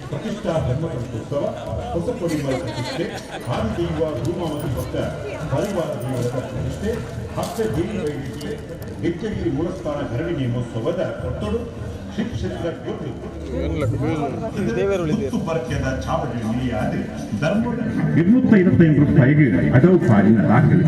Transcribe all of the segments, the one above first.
ಪ್ರತಿಷ್ಠಾ ಧರ್ಮಕಂಠೋತ್ಸವ ಹೊಸಕೊಡಿಮರ ಪ್ರತಿಷ್ಠೆ ಆದಿದೈವ ಧೂಮಾವತಿ ಭಕ್ತ ಪರಿವಾರ ದೇವರ ಪ್ರತಿಷ್ಠೆ ಭಕ್ತ ದೇವಿ ವೈದ್ಯಕೀಯ ಗೆಜ್ಜೆಗಿರಿ ಮೂಲಸ್ಥಾನ ಧರಣಿ ನೇಮೋತ್ಸವದ ಕೊತ್ತಡು ಶ್ರೀ ಕ್ಷೇತ್ರ ಬರ್ಕೆದ ಚಾವಡಿ ನಿಲಿಯಾದ ಧರ್ಮದ 225 ರೂಪಾಯಿಗೆ ಅಡವು ಪಾಡಿನ ದಾಖಲೆ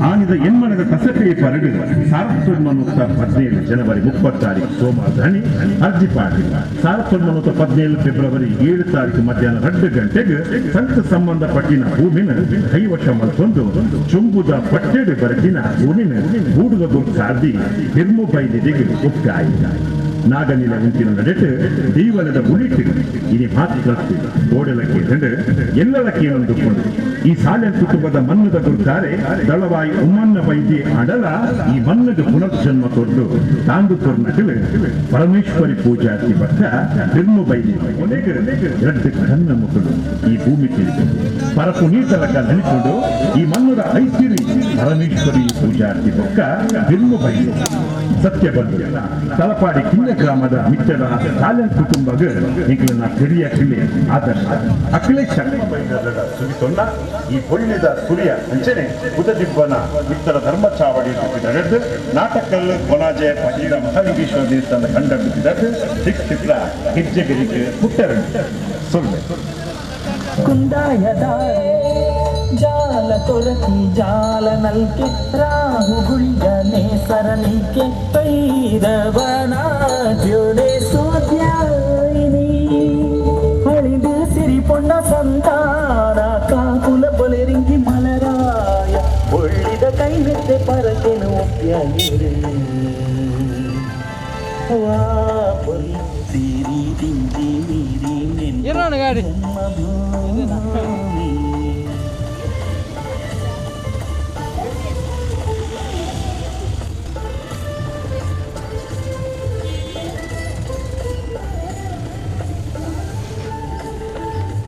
ಆನಿದ ಎನ್ಮನದ ಕಸಟೆ ಪೇಪರ್ 1917 ಜನವರಿ 30 ತಾರೀಕು ಸೋಮವಾರ ಹಣಿ ಅರ್ಜಿ ಪಾಡಿ 1917 ಫೆಬ್ರವರಿ 7 ತಾರೀಕು ಮಧ್ಯಾಹ್ನ 2 ಗಂಟೆಗೆ ಸಂತ ಸಂಬಂಧಪಟ್ಟಿನ ಭೂಮಿನ ಕೈವಶ ಮಲ್ತೊಂದು ಚುಂಬುದ ಪಟ್ಟೆಡು ಬರಟಿನ ಭೂಮಿನ ಬೂಡುದ ಗುರ್ತಾರ್ದಿ ಹಿರ್ಮು ಬೈದಿಗೆ ಒಪ್ಪಾಯಿ ನಾಗನಿಲ ಉಂಟಿನ ನಡೆಟು ದೈವಲದ ಉಳಿಟ್ಟು ಇನಿ ಮಾತ್ರ ಓಡಲಕ್ಕೆ ಕಂಡು ಎಲ್ಲಲಕ್ಕೆ ಕೊಂಡು ಈ ಸಾಲೆ ಕುಟುಂಬದ ಮನ್ನದ ಗುರ್ತಾರೆ ದಳವಾಯಿ ಉಮ್ಮನ್ನ ವೈದ್ಯ ಅಡಲ ಈ ಮನ್ನದ ಪುನರ್ಜನ್ಮ ಕೊಟ್ಟು ತಾಂದು ಕೊರ್ನಕಲು ಪರಮೇಶ್ವರಿ ಪೂಜಾತಿ ಭಕ್ತ ಬಿರ್ಮು ಬೈದಿ ಎರಡು ಕಣ್ಣ ಮುಖಲು ಈ ಭೂಮಿ ತಿಳಿದು ಪರಪುನೀತಲಕ ನೆನಕೊಂಡು ಈ ಮನ್ನದ ಐಸಿರಿ ಪರಮೇಶ್ವರಿ ಪೂಜಾತಿ ಭಕ್ತ ಬಿರ್ಮು ಬೈದಿ ಸತ್ಯ ಬಂದು ತಲಪಾಡಿ ಕಿಂಗ ಗ್ರಾಮದ ಮಿತ್ತಡ ಸಾಲನ್ ಕುಟುಂಬಗ ಎಂಕಲನ ಪೆರಿಯ ಕಿಲೆ ಆದರ್ಶ ಅಖಿಲೇಶ ಸುಗಿತೊಂಡ ಈ ಪೊಳ್ಳಿದ ಸುರಿಯ ಅಂಚನೆ ಬುಧದಿಬ್ಬನ ಮಿತ್ತಡ ಧರ್ಮ ಚಾವಡಿ ನಡೆದು ನಾಟಕಲ್ ಕೊನಾಜೆ ಪಜೀರ ಮಹಾಲಿಂಗೇಶ್ವರ ದೇವಸ್ಥಾನದ ಕಂಡ ಬಿದ್ದಿದ್ದು ಸಿಕ್ಸ್ ಹೆಜ್ಜೆಗರಿಗೆ ಪುಟ್ಟರು ಸೊಲ್ಲೆ ಕುಂದಾಯದಾರೆ ಜಾಲ ತೊರತಿ ಜಾಲ ನಲ್ಕೆ ರಾಹು ಗುಳಿಗನೆ ಸರನಿಕೆ ಪೈರವನ ಜೋಡೆ ಸೂರ್ಯಾಯಿನಿ ಅಳಿದು ಸಿರಿಪೊಂಡ ಸಂತಾನ ಕಾಕುಲ ಬೊಲೆರಿಂಗಿ ಮಲರಾಯ ಒಳ್ಳಿದ ಕೈ ಮೆತ್ತೆ ಪರಕೆನು ಒಪ್ಪ್ಯಾಯಿರು ವಾ ಪೊರಿ ಸಿರಿ ತಿಂಜಿ ಮೀರಿ ಇರೋಣ ಗಾಡಿ. ಜನ್ಮಭೂಮಿ.